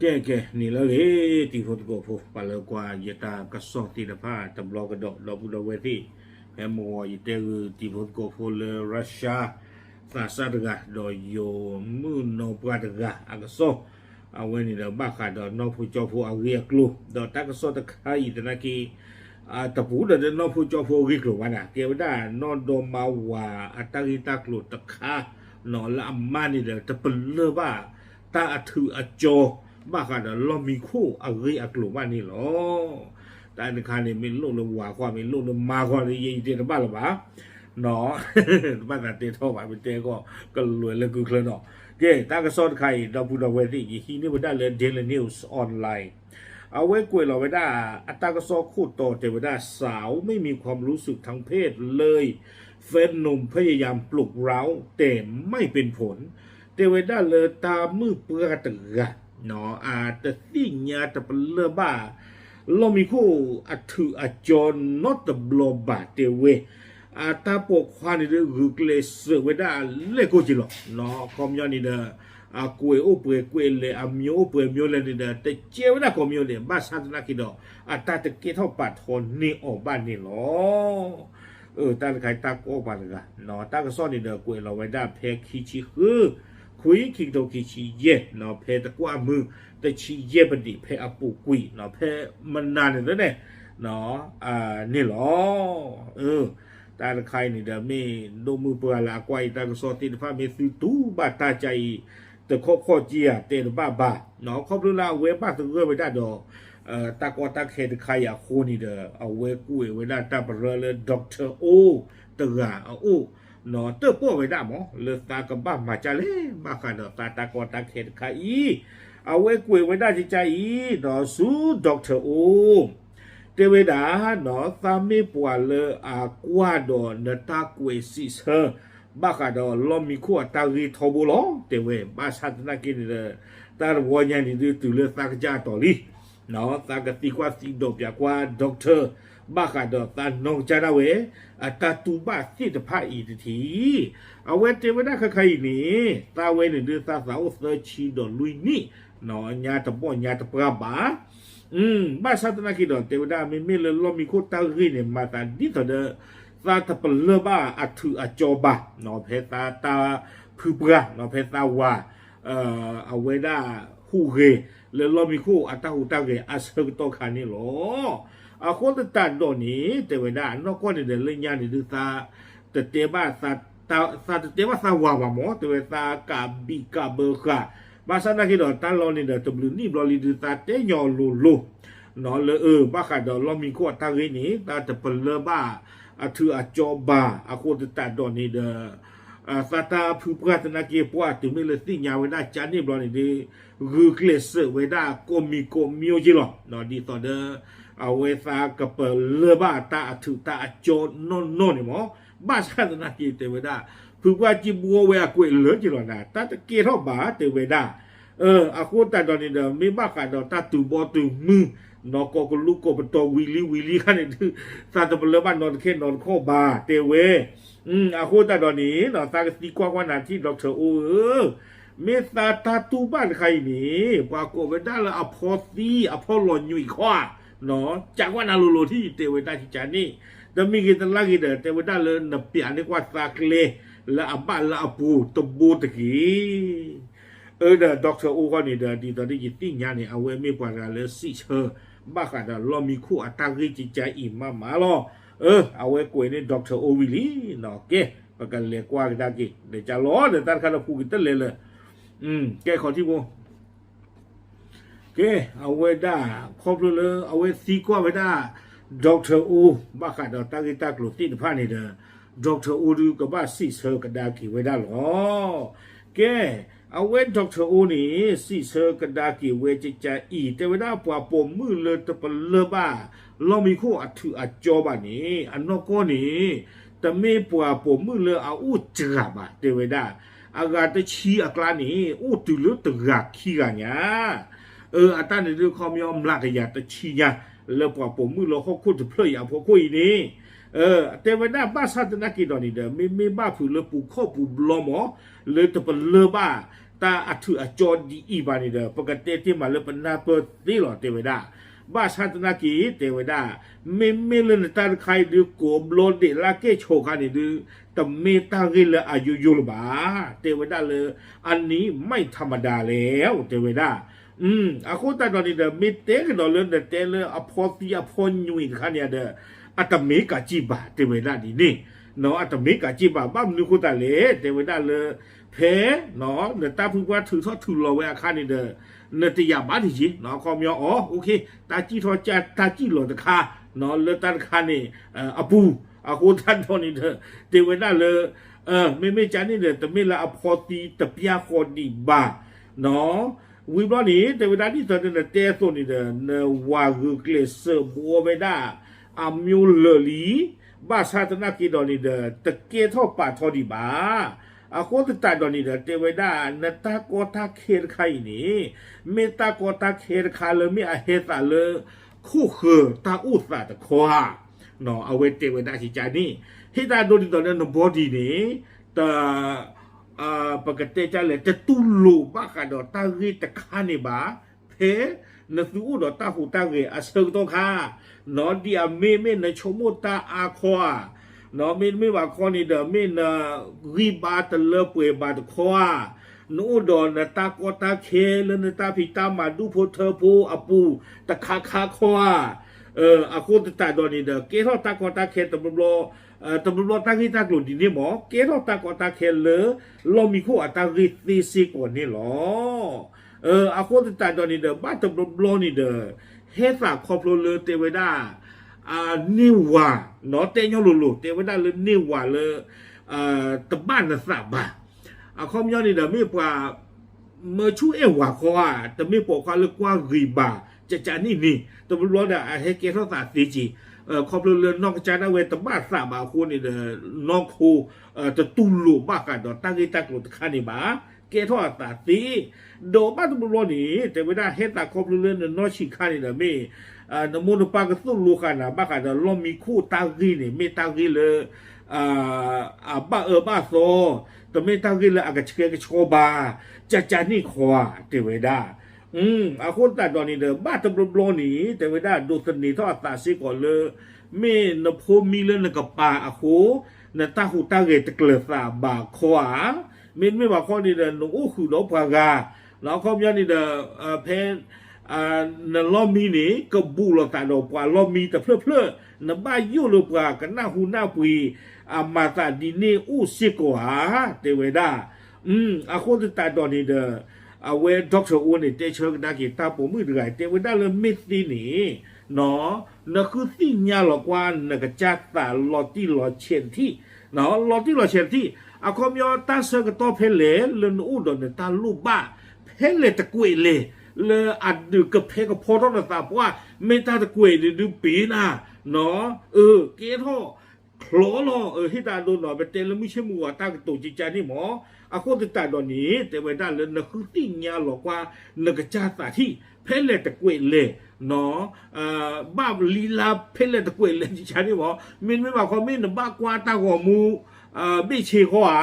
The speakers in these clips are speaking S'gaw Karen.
ကဲကဲ နံၤလၢအဂ့ၤ တံၤဖိသကိးဖိ ပှၤလၢကွၢ်ယတၢ်ကစီၣ်သ့ၣ်တဖၣ်တဘျီကဒီး ဒီပုၢ်ဒီဝဲၢ်သ့ၣ်, ဖဲမုၢ်ဂီၤယတဲဂုာ်တံၤဖိသကိးဖိလၢ Russia သးစၢ်တဂၤ ဒီးယိၤမုၣ်နီၢ်ပှၢ်တဂၤအကစီၣ်, အဝဲန့ၣ်ဒီးဘၣ်ဃးဒီးနီၢ်ဖိကၠီဖိအဂ့ၢ်အကျိၤ, ဒီးတၢ်ကစီၣ်တခါအံၤသနာ်က့ တပူၤဒီးနီၢ်ဖိကၠီဖိအဂ့ၢ်ကျိၤဘၣ်န့ၣ် ကဲဝဲဒၣ်နီၢ်ဒီမါဝၤအတၢ်ဂ့ၢ်တၢ်ကျိၤတခါ, နီၢ်လၢအမါန့ၣ်ဒီး တပလၢၢ်ဘၣ်တၢ်အထူးအကၠီ ဘၣ်ဃးဒီးလီၢ်မံခိၣ်အဂ့ၢ်အကျိၤဘၣ်န့ၣ်လီၤ. တၢ်တခါန့ၣ် မ့ၢ်လိၣ်လၢဝၤဃီ မ့ၢ်လိၣ်လၢမါဃီ ယဲယတဲတဘၣ်လၢၤဘၣ် တဘၣ်သးတဲထီၣ်ဘၣ် မ့ၢ်တဲကီၢ်ကလွဲၤလၢကုချၢနီၤ. ကဲ တၢ်ကစီၣ်တခါအံၤ ဒီပုၢ်ဒီဝဲၢ်သ့ၣ် ယဟံးန့ၢ်ဝဲဒၣ်လၢ Daily News Online အဝဲကွဲးလီၤဝဲဒၣ် အတၢ်ကစီၣ်ခိၣ်တီတဲဝဲဒၣ် สาวไม่มีความรู้สึกทางเพศเลย แฟนหนุ่มพยายามปลุกเร้าแต่ไม่เป็นผล တဲဝဲဒၣ်လၢတၢ်မုၣ်ပှၢ်တဂၤ အတသ့ၣ်ညါတပလၢၢ်ဘၣ် လီၢ်မံခိၣ်အထူးအကၠီနီတဘျီဘၣ်တဲဝဲ, အတၢ်ပိာ်ခွါန့ၣ်ဒုး ဂုာ်ကျဲးစၢးဝဲဒၣ်လဲၣ်ကိၣ်က့ၤလီၤ. ခီပညီန့ၣ်ဒီး အကွဲးအိၣ်ပှဲၤကွဲးလဲၣ် အမျိုးအိၣ်ပှဲၤမျိုးလဲၣ်န့ၣ်ဒီး တကဲဝဲဒၣ်ကိးမံၤဒဲး ဘၣ်ဆၣ်သနာ်က့ဒီး အတၢ်တကဲထီၣ်ပာ်ထီန့ၢ်အီၤဘၣ်န့ၣ်လီၤ. တၢ်တခါအံၤတၢ်ကီပှၤတဂၤ တၢ်ကစီၣ်န့ၣ်ဒီးကွဲးလီၤဝဲဒၣ်ဖဲခံဆံဃု ခွံ ခံကထိခံဆံယဲၢ် ဖဲတကွၢ်မုၢ်တဆံယဲၢ်ပဒံး ဖဲအပူၤကွံာ် ဖဲမနၤန့ၣ်သ့ၣ်န့ၣ် န့ၣ်လီၤ. တၢ်တခါအံၤန့ၣ်ဒီး မ့ၢ်ဒိၣ်မုၢ်ပှၢ်လၢအကွၢ်အံၤတၢ်ကစီၣ်သ့ၣ်တဖၣ် မ့ၢ်သုတူၢ်ဘၣ်တၢ်ကါအံၤ တခီခီက့ဧါ တဲတဘၣ်ဘၣ်. ခီဖျိလၢအဝဲဘၣ်သဂၢၢ်ဝဲဒၣ်ဒီး တၢ်ကီတၢ်ခဲတခါအံၤအဃိန့ၣ်ဒီး အဝဲကွဲးဝဲဒၣ်တၢ်ပရၢလၢ doctor O တဂၤအအိၣ် တၢၣ်ပီၣ်ဝဲဒၣ်မး လၢသးကဘၣ်မၤကၢ်လဲၣ် ဘၣ်ဃးဒီးသးတၢ်ကီတၢ်ခဲတခါအံၤ, အဝဲကွဲးဝဲဒၣ်ကကါအံၤ ဒီးဆူ doctor O တဲဝဲဒၣ် သးမ့ၢ်ပှၤလၢအကွၢ်ဒီးနတၢ်ကွဲးစံးဆၢ ဘၣ်ဃးဒီးလီၢ်မံခိၣ်အတၢ်ဂ့ၢ်ထီဘိလီၤ တဲဝဲ, ဘၣ်ဆၣ်သနာ်က့န့ၣ်ဒီး တၢ်တဝီညါန့ၣ်ဒုးတုၤလၢသးကစၢ်အတီၤလံ သးကသံကွၢ်သံဒိးပၠးကွၢ် doctor ဘၣ်ဃးဒီးသးနီၢ်ကစၢ်ဒၣ်ဝဲ အတၢ်တူၢ်ဘၣ်သ့ၣ်တဖၣ်အံၤတထံၣ်, အဝဲတဲဝဲဒၣ်ခဲခါအံၤန့ၣ် သးဝဲန့ၣ်ဒုးသးသးအိၣ်သၢဆံဒီးလွံၢ်နံၣ် ညါတဘီၣ်ညါတပှၢ်ဘၣ် ဘၣ်ဆၣ်သနာ်က့ဒီး တဲဝဲဒၣ်မ့မ့ၢ်လၢလီၢ်မံခိၣ်တၢ်ဂ့ၢ်န့ၣ် မၤသးဒ်သိးဒီး သးတပလၢၢ်ဘၣ်အထူးအကၠီဘၣ် ဖဲသးတၢ်ဖုပှၢ် ဖဲသးဝၤ အဝဲဒၣ်ဟူးဂဲၤလၢလီၢ်မံခိၣ်အတၢ်ဟူးတၢ်ဂဲၤအဆၢကတီၢ်ခါန့ၣ်လီၤ. အဃိသတးဒီးန့ၣ် တဲဝဲဒၣ်နီၢ်ကီၢ်န့ၣ်ဒီးလၢညါန့ၣ်ဒုးသး တတဲဘၣ် သးတတဲဘၣ်သးဝၤဘၣ်မး တဲဝဲသးကးဘံၣ်ကးဘၢဃာ်, ဘၣ်ဆၣ်သနာ်က့ဒီး တၢ်လီၢ်န့ၣ်ဒီး တဘျုးနံၣ်ဘျီလံဒုး သးတဲညီလိၤလိၤ လၢအဘၣ်ဃးဒီးလီၢ်မံခိၣ်အတၢ်ဂ့ၢ်န့ၣ် သးတပလၢၢ်ဘၣ်အထူးအကၠီဘၣ် အဃိသတးဒီးန့ၣ်ဒီး သးတၢ်ဖုပှၢ်သနာ်က့ ပှၤတုၤမ့ၢ်လၢသ့ၣ်ညါဝဲဒၣ်ကန့ၣ်ဘျီန့ၣ်ဒုး ဂုာ်ကျဲးစၢးဝဲဒၣ်ကိးမံၤကိးမံၤက့လီၤ. ဒ်သိးဒီး အဝဲသးကပလၢၢ်ဘၣ်တၢ်အထူးတၢ်အကၠီနီၢ်နီၢ်န့ၣ်မး ဘၣ်ဆၣ်သနာ်က့တဲဝဲဒၣ် ဖုပှၢ်ကံဘှီဝဲအကွဲးလၢာ်က့လီၤနၤ တၢ်တကဲထီၣ်ဘၣ်တဲဝဲဒၣ် အဃိသတးဒီးန့ၣ်ဒီး မ့ၢ်ဘၣ်ဃးဒီးတၢ်တူၢ်ဘီတူၢ်မုၢ် နီၢ်ကီၢ်ကလူးကီၢ်ပတီၢ်ဝံၤလံဝံၤလံခါန့ၣ်ဒုး သးတပလၢၢ်ဘၣ်နီတခဲနီတခီဘၣ်တဲဝဲ အဃိသတးဒီးန့ၣ် သးကသံကွၢ်ကွၢ်နၤထံၣ် doctor O ဧၢ, မ့ၢ်သးတၢ်တူၢ်ဘၣ်တခါအံၤန့ၣ် ပှၤကိးဝဲဒၣ်လၢအဖီသံအဖီလီၤညွံးခီဧါ, ကးကွၢ်နၤလိၤလိၤထံၣ်တဲဝဲဒၣ်ကကန့ၣ်, တမံၤဂ့ၤတလါဂ့ၤဒီး တဲဝဲဒၣ်လၢနပျးန့ၢ်ကွၢ်သးကျဲ လၢအဘၣ်လၢအပူၤတဘိတက့ၢ်. အၢဒီး doctor O ဃီန့ၣ်ဒီး ဒ်သိးဒ်ယသ့ၣ်ညါန့ၣ် အဝဲမ့ၢ်ပှၤတဂၤလၢစံးဆၢ ဘၣ်ဃးဒီးလီၢ်မံခိၣ်အတၢ်ဂ့ၢ်ကကါအံၤမးမးလီၤ. အၢ အဝဲကွဲးန့ၢ် doctor O ဝံၤလံ, ကဲ ပကလဲၤကွၢ်ကဒါက့ၤ ဒီးကၢ်လီၤဒီးတၢ်တခါလၢပူၤကတၢၢ်လဲၤလၢ ကဲခီၣ်ထံၣ်ဖိ ကဲ အဝဲဒၣ် ခီဖျိလၢအဝဲသံကွၢ်ဝဲဒၣ် doctor O ဘၣ်ဃးဒီးတၢ်ဂ့ၢ်တၢ်ကျိၤသ့ၣ်တဖၣ်န့ၣ်ဒီး doctor O ဒုးကဘၣ်စံးဆၢကဒါက့ၤဝဲဒၣ်လီၤ. ကဲ အဝဲ doctor O န့ၣ် စံးဆၢကဒါက့ၤဝဲကကါအံၤ တဲဝဲဒၣ်ပှၤပိာ်မုၣ်လၢတပလၢၢ်ဘၣ် လီၢ်မံခိၣ်အထူးအကၠီဘၣ်န့ၣ် အနီၢ်ကီၢ်န့ၣ် တမ့ၢ်ပှၤပိာ်မုၣ်လၢအအိၣ်စှၤဘၣ် တဲဝဲဒၣ် အဂၤတဆံအကျါန့ၣ် အိၣ်တုၤလၢတဂၤခံဂၤညါ အတၢ်န့ၣ်ဒုးခီပညီမျးကယၤတဆံညါ လၢပှၤပိာ်မုၣ်လၢဟီၣ်ခိၣ်တဖျၢၣ်အံၤအဖီခိၣ်အံၤန့ၣ် တဲဝဲဒၣ်ဘၣ်ဆၣ်သနာ်က့ဒီးန့ၣ်ဒီး မ့မ့ၢ်ဘၣ်ဖုးလၢပူၤခီၣ်ပူၤဘျီမး လၢတပလၢၢ်ဘၣ် တၢ်အထူးအကၠီဒ်အံၤဘၣ်န့ၣ်ဒီး ပကတဲတ့ၢ်မးလၢပနၢ်ပၢၢ်သ့လီၤ တဲဝဲဒၣ်. ဘၣ်ဆၣ်သနာ်က့ တဲဝဲဒၣ်, မ့မ့ၢ်လၢနတၢ်တခါအံၤဒုး ကိးဘျီဒဲးလၢကဲၣ်ဆိးခါန့ၣ်ဒုး တမ့ၢ်တၢ်ဂ့ၢ်လၢအယိယိလၢၤဘၣ်, တဲဝဲဒၣ်လၢ အနံၤမံၣ်ထမဒါလဲၣ် တဲဝဲဒၣ်. အဃိသတးဒီးန့ၣ်ဒီး မ့ၢ်တဲကဒီးလၢနတဲလၢအဖီသံအဖီညွံးတခါန့ၣ်ဒီး အတမ့ၢ်ကးကံၣ်ဘၣ် တဲဝဲဒၣ်ဒ်န့ၣ်, အတမ့ၢ်ကးကံၣ်ဘၣ် ဘၣ်မနုၤအဃိသတးလဲၣ် တဲဝဲဒၣ်လၢ ဖဲ နတၢ်ဖုပှၢ်ထုးထီၣ်ထုးလီၤဝဲအခါန့ၣ်ဒီး နတယာ်ဘၣ်တယံၤ အခီပညီအီၤ တၢ်ကံၣ်ထီၣ်တၢ်ကံၣ်လီၤတခါ လၢတၢ်တခါန့ၣ် အပူၤ အဃိသတးဒီးန့ၣ်ဒီး တဲဝဲဒၣ်လၢ မ့မ့ၢ်ကန့ၣ်ဒီး တမ့ၢ်လၢအဖီသံတပျၢ်ဃီဒံးဘၣ် ဝံၤဘျီန့ၣ် တဲဝဲဒၣ်ဒ်သိးဒီးနတဲအသိးန့ၣ်ဒီး နဝၤဂုာ်ကျဲးစၢးဘှီဝဲဒၣ် အမျိုးလၢာ်လံ, ဘၣ်ဆၣ်သနာ်က့ဒီးန့ၣ်ဒီး တကဲထီၣ်ပာ်ထီၣ်ဒံးဘၣ်. အဃိသတးဒီးန့ၣ်ဒီး တဲဝဲဒၣ် နတၢ်ကီတၢ်ခဲတခါအံၤန့ၣ် မ့ၢ်တၢ်ကီတၢ်ခဲတခါလၢမ့ၢ်အဟဲသးလၢ ခိၣ်ဃၢၤတၢ်အိၣ်သးတခီဧါ. အဝဲတဲဝဲဒၣ်ကကန့ၣ် ဟ့ၣ်တၢ်ဒိဒ်သိးလၢန body န့ၣ် တ ပကတဲဒ်လဲၣ် တတူၢ်လိာ်ဘၣ်ဃးဒီးတၢ်ဂ့ၢ်တခါန့ၣ်ဘၣ်, ဖဲနသုအိၣ်ဒီးတၢ်ဟူးတၢ်ဂဲၤအဆၢကတီၢ်ခါ, ဒ်အမ့ၢ်မ့ၢ်နဆိကမိၣ်တၢ်အါခီဧါ, မ့တမ့ၢ်ဘၣ်ခီန့ၣ်ဒီး မ့ၢ်နဂံၢ်ဘါတလၢပှဲၤဘၣ်တခီဧါ, နအိၣ်ဒီးနတၢ်ကီတၢ်ခဲလၢနတၢ်ဖံးတၢ်မၤဒူၣ်ဖိထၢဖိအပူၤတခါခါခီဧါ. အဃိသတးဒီးန့ၣ်ဒီး ကဲထီၣ်တၢ်ကီတၢ်ခဲတဘျီဘျီ တဘျီဘျီတၢ်ဂ့ၢ်တၢ်ကျိၤဒ်န့ၣ်မ့ၢ် ကဲထီၣ်တၢ်ကီတၢ်ခဲလၢ လီၢ်မံခိၣ်အတၢ်ဂ့ၢ်သ့စ့ၢ်ကီးန့ၣ်လီၤ. အဃိသတးဒီးန့ၣ်ဒီး ဘၣ်တဘျီဘျီန့ၣ်ဒီး ဟဲသးခီဖျိလၢတဲဝဲဒၣ် န့ၢ်ဝၤ, တဲညီလိၤလိၤ တဲဝဲဒၣ်လၢန့ၢ်ဝၤလၢ တဘၣ်နသးဘၣ်. အခီပညီန့ၣ်ဒီး မ့ၢ်ပှၤ မၢဆူၣ်အဲၣ်ဝၤခီဧါ, တမ့ၢ်ပိာ်ခွါလၢကွၢ်ဂ့ၤဘၣ် ကကန့ၣ်န့ၣ် တဘျီဘျီဒီးအဟဲကဲထီၣ်သးသ့က့ၤ, ခီဖျိလၢနီၢ်ကစၢ်ဒၣ်ဝဲတဘၣ်သးဘၣ်အဃိန့ၣ်ဒီး နီၢ်ခိ တတူၢ်လိာ်ဘၣ်ဃးဒီးတၢ်ဂ့ၢ်တၢ်ကျိၤတခါန့ၣ်ဘၣ်, ကဲထီၣ်အသးသ့, ဒီးဘၣ်တဘျီဘျီန့ၣ် တဲဝဲဒၣ်ဟဲသးခီဖျိလၢနနီၢ်ဆံးခါန့ၣ်ဒီးမ့ၢ် နမိၢ်နပၢ်ကသိၣ်လိဃာ်နၤဘၣ်ဃးဒီးလီၢ်မံခိၣ်တၢ်ဂ့ၢ်န့ၣ် မ့ၢ်တၢ်ဂ့ၢ်လၢ အဘၣ်အၢဘၣ်သီ, တမ့ၢ်တၢ်ဂ့ၢ်လၢအကဆှဲကဆှီဘၣ်, ကကန့ၣ်ခီဧါ တဲဝဲဒၣ်. အဃိသတးဒီးန့ၣ်ဒီး ဘၣ်တဘျီဘျီန့ၣ် တဲဝဲဒၣ်ဒိးသန့ၤထီၣ်အသးစ့ၢ်ကီးလၢ မ့ၢ်နဖိမံလၢနကပၤအဃိ နတၢ်ဟူးတၢ်ဂဲၤတကျၢၤသးဘၣ်ခီဧါ, မ့တမ့ၢ်ဘၣ်ခီန့ၣ်ဒီး နအိၣ်ဃုာ်ဒီးပှၤဂၤ, အခီပညီန့ၣ်ဒီး ဖဲ နလီၢ်မံန့ၣ် ကဘူးလိာ်သးဒီးပှၤလီၢ်မံတဖျၢၣ်ဖျၢၣ်, နဘၣ်ယိၣ်လၢပှၤကနၢ်ဟူနၢ်ပှ့ၤ အမၤသးဒ်န့ၣ်အိၣ်စ့ၢ်ကီးဧါ, တဲဝဲဒၣ်. အဃိသတးဒီးန့ၣ်ဒီး အဝဲ doctor အိၣ်န့ၣ် တဲဆၢကဒါက့ၤတၢ်ပိာ်မုၣ်တဂၤ တဲဝဲဒၣ်လၢမ့ၢ်သ့န့ၣ် နဃုသ့ၣ်ညါလီၤကွၢ်နကစၢ်သးလီၤတံၢ်လီၤဆဲးတထံၣ်, လီၤတံၢ်လီၤဆဲးတထံၣ်, အခီပညီတၢ်ဆၢကတီၢ်ဖဲလဲၣ် လၢနအိၣ်ဒီးနတၢ်လိၣ်ဘၣ် ဖဲလဲၣ်တကွဲးလဲၣ်, လၢအဒုးကဖဲကဖီထီၣ်နသးပှၢ် မ့ၢ်တၢ်တကွဲးန့ၣ်ဒုးပ့ၤနၤ, ကဲထီၣ်ချီလီၤ, ဟ့ၣ်တၢ်ဒိနီၤ ပတဲလၢမုၢ်ဆ့ၣ်မုၢ်ဂီၤတၢ်ကတိၤကကန့ၣ်မ့ၢ်, အဃိသတးဒီးန့ၣ် တဲဝဲဒၣ်လၢနဃုသ့ၣ်ညါလီၤကွၢ်နကစၢ်သးထံၣ် ဖဲလဲၣ်တကွဲးလဲၣ် ဘၣ်လံလါဖဲလဲၣ်တကွဲးလဲၣ်ကကန့ၣ်မ့ၢ်, မ့တမ့ၢ်ဘၣ်ခီ မ့ၢ်နဘၣ်ကွၢ်တၢ်ဂီၤမူ ဘ့ၣ်ဆ့ဃီဧါ,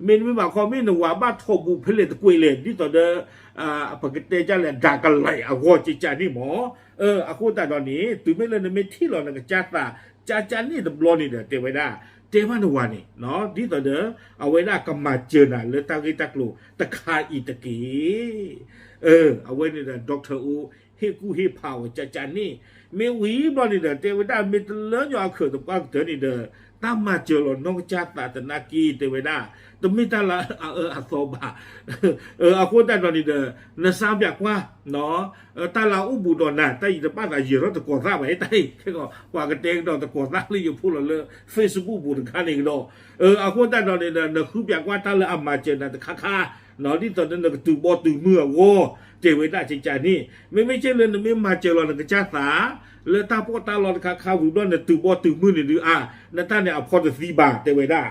မ့တမ့ၢ်ဘၣ်ခီ မ့ၢ်နဝၤဘၣ်ထီၣ်ဘူးဖဲလဲၣ်တကွဲးလဲၣ် ဒ်သိးဒီး ပကတဲဒ်လဲၣ် ဒၣ်ကလဲာ်အဂီၢ်ကကန့ၣ်မ့ၢ်, အဃိသတးဒီးန့ၣ် တုၤမ့ၢ်လၢနမ့ၢ်ထံၣ်လီၤနကစၢ်သး ကကန့ၣ်တဘျီန့ၣ်ဒီး တဲဝဲဒၣ် တဲဘၣ်နဝၤန့ၣ် ဒ်သိးဒီး အဝဲဒၣ်ကမၤစၢၤနၤလၢတၢ်ဂ့ၢ်တၢ်ကျိၤတခါအံၤတက့ၢ်. အဝဲန့ၣ်ဒီး doctor အိၣ် ဟ့ၣ်ကူၣ်ဟ့ၣ်ဖးအီၤကကန့ၣ်, မ့ၢ်ဝံၤဘျီန့ၣ်ဒီး တဲဝဲဒၣ်မ့ၢ်တလၢညီအခၢးသပှၢ်ကတၢၢ်န့ၣ်ဒီး တၢ်မၤစၢၤလီၤနီၢ်ကစၢ်သးသနာ်က့ တဲဝဲဒၣ် တမ့ၢ်တၢ်လၢအအၢအသီဘၣ်. အဃိသတးဒီးန့ၣ်ဒီး နစါပၠးကွၢ် တၢ်လၢအအိၣ်ဘူးဒီးနၤ တၢ်အံၤတဘၣ်သးယၢၤထီၣ်တကိးသၣ်ဘၣ် တၢ်အံၤ ပှၤကတဲကဒီးတကိးသၣ်လၢယဖိးလီၤလၢ Facebook ပူၤတခါန့ၣ်ကဒီး, အဃိသတးဒီးန့ၣ်ဒီး နဃုပၠးကွၢ်တၢ်လၢအမၤစၢၤနၤတခါခါ, ဒ်သိးဒီးနကတုၤဘီတုၤမုၢ်အဂီၢ် တဲဝဲဒၣ်ကကန့ၣ်, မ့မ့ၢ်က့လၢနမ့ၢ်မၤစၢၤလီၤနကစၢ်သး လၢတၢ်ပီးတၢ်လီတခါခါဝံၤဘျီ နတုၤဘီတုၤမုၢ်န့ၣ်ဒုးအါ, နတၢ်န့ၣ်အဖီတသံဘၣ် တဲဝဲဒၣ်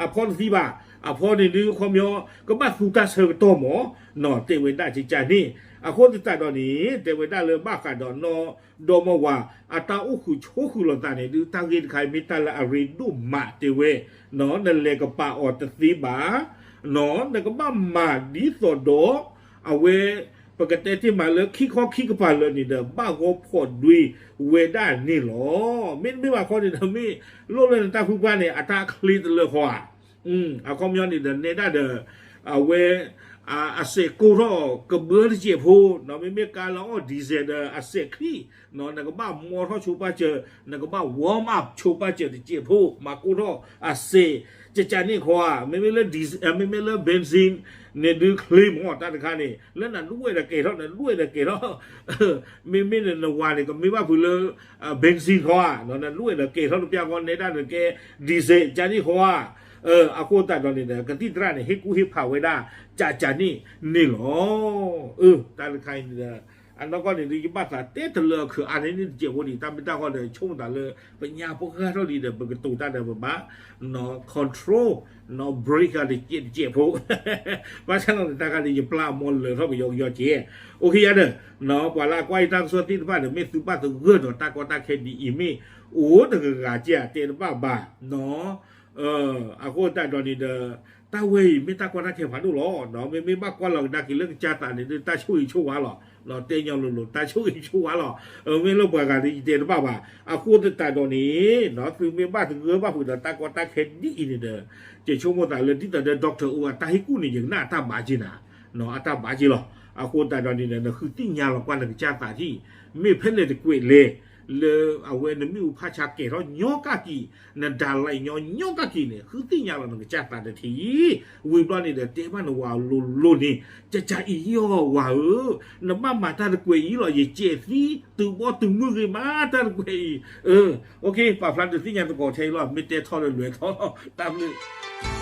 အဖီတသံဘၣ်, အဖီန့ၣ်ဒုး ခီပညီ ကဘၣ်သူတၢ်ဆၢကတီၢ်မ့ၢ် တဲဝဲဒၣ်ကကန့ၣ်, အဃိသတးဒီးန့ၣ် တဲဝဲဒၣ်လၢဘၣ်ဃးဒီးနီၢ်ဒီမါဝၤ အတၢ်အိၣ်ဃုာ်ဆိးဃုာ်လိာ်သးန့ၣ်ဒုး တၢ်ဂ့ၢ်တခါအံၤမ့ၢ်တၢ်လၢအရ့ဒိၣ်မးတဲဝဲ, နလဲၤကပာ်အီၤတသ့ဘၣ်, နကဘၣ်မၤဒ်သိးဒီး အဝဲ ပကတဲတ့ၢ်မးလၢခံခီခံကပၤလၢာ်န့ၣ်ဒီး ဘၣ်ဂီၤဖီၣ်ဒွံးဝဲဒၣ်န့ၣ်လီၤ. မ့တမ့ၢ်ဘၣ်ခီန့ၣ်ဒီး မ့ၢ်လိၣ်လၢနတၢ်ဖုပှၢ်န့ၣ် အတၢ်ချ့တလၢဃီဧါ. အခီပညီန့ၣ်ဒီး နဲဒၣ်ဒီး အဝဲ အစဲးကိၢ်ထီၣ်ကဘၢတစဲးဖိ, မ့မ့ၢ်ကါလၢအီၣ် diesel ဒီးအစဲးချံၣ် နကဘၣ်မီထီၣ်ဆိပာ်စၢၤ, နကဘၣ် warm up ဆိပာ်စၢၤတစဲးဖိ, မၤကိၢ်ထီၣ်အစဲး ကကန့ၣ်ဃီဧါ. မ့မ့ၢ်လၢ diesel မ့မ့ၢ်လၢ benzene န့ၣ်ဒုးချ့မး တၢ်တခါန့ၣ် လၢနဒွဲၣ်ဒီးကဲၤထီၣ် နဒွဲၣ်ဒီးကဲၤထီၣ် မ့မ့ၢ်နဝၤန့ၣ် ကမ့ၢ်ဘၣ်ဖုးလၢ benzene ဃီဧါ, နဒွဲၣ်ဒီးကဲၤထီၣ်တပျၢ်ဃီ နဲဒၣ်နကဲ diesel ကကန့ၣ်ဃီဧါ. အဃိသတးဒီးန့ၣ်ဒီး ကသံၣ်သရၣ်န့ၣ် ဟ့ၣ်ကူၣ်ဟ့ၣ်ဖးဝဲဒၣ် ကကန့ၣ်န့ၣ်လီၤ. တၢ်တခါအံၤန့ၣ်ဒီး အနီၢ်ကီၢ်န့ၣ်ဒုး ယဘၣ်သးတဲတလၢအခၢးအါန့ၢ်န့ၣ်တစဲးဖိန့ၣ် တၢ်မ့ၢ်တၢ်ဂီၢ်ဒီး ဆိကမိၣ်သးလၢ ပညါပှၤဂၤထီၣ်လံဒီး ပကတိၤတၢ်ဒီးပဘၣ် control brake ဂၤတစဲးတစဲးဖိ ဘၣ်ဆၣ်နီၤန့ၣ် တၢ်ခါန့ၣ် ယပျၢ်အမီလၢာ်ထီၣ်ပယီကယီကဲး. အိၣ်ခ့ယါဒီး ပှၤလၢအကွၢ်ယတၢ်ကစီၣ်သ့ၣ်တဖၣ်ဒီး မ့ၢ်သုဘၣ်သဂၢၢ်ဒီးတၢ်ကီတၢ်ခဲဒ်အံၤ မ့ၢ်အိၣ်တဂၤဂၤကဲး တဲတဘၣ်ဘၣ် အဃိသတးဒီးန့ၣ်ဒီး တၢ်ဝဲအံၤမ့ၢ်တၢ်ကီတၢ်ခဲဖးဒိၣ်လီၤ. မ့မ့ၢ်ဘၣ်ကွၢ်လီၤကဒါက့ၤလၢကစၢ်သးန့ၣ်ဒီး တၢ်ဆိၣ်ဂ့ၤဆိၣ်ဝါလီၤ. တဲညီလိၤလိၤ တၢ်ဆိၣ်ဂ့ၤဆိၣ်ဝါလီၤ. မ့ၢ်လၢပှၤဂၤဒီး ယတဲတဘၣ်ဘၣ်. အဃိသတးဒီးန့ၣ် သုမ့ၢ်ဘၣ်သဂၢၢ်ဘၣ်ဖုးဒီးတၢ်ကီတၢ်ခဲဒ်အံၤန့ၣ်ဒီး ယဆိကမိၣ်သးလၢဒ်သိးဒီး doctor အိၣ်အတၢ်ဟ့ၣ်ကူၣ်န့ၣ် ယကနၣ်အတၢ်ဘၣ်က့ၤနၤ အတၢ်ဘၣ်က့ၤလီၤ. အဃိသတးဒီးန့ၣ်ဒီး နဃုသ့ၣ်ညါလီၤကွၢ်နကစၢ်သးထံၣ် မ့ၢ်ဖဲလဲၣ်တကွဲးလဲၣ် လၢအဝဲနမ့ၣ်အူဖးဆါကဲၤထီၣ်ညီကၣ်က့ၤ နဒၣ်လဲာ်ညီညီကၣ်က့ၤန့ၣ် ဃုသ့ၣ်ညါလီၤနကစၢ်သးတထံၣ်. ဝံၤဘျီန့ၣ်ဒီး တဲဘၣ်နဝၤလိၤလိၤန့ၣ် ကကအံၤယီၤဝၤဧၢ, နဘၣ်မၤတၢ်တကွဲးအံၤလီၤ ယစဲးသံ တုၤဘီတုၤမုၢ်ဂ့ၤမးတၢ်တကွဲးအံၤ. ပာ်ဖျါဒုးသ့ၣ်ညါသကိးထဲအံၤလီၤ မ့ၢ်တဲထီၣ်ဒီးလွဲၤထီၣ်လီၤ တၢ်ဘျုး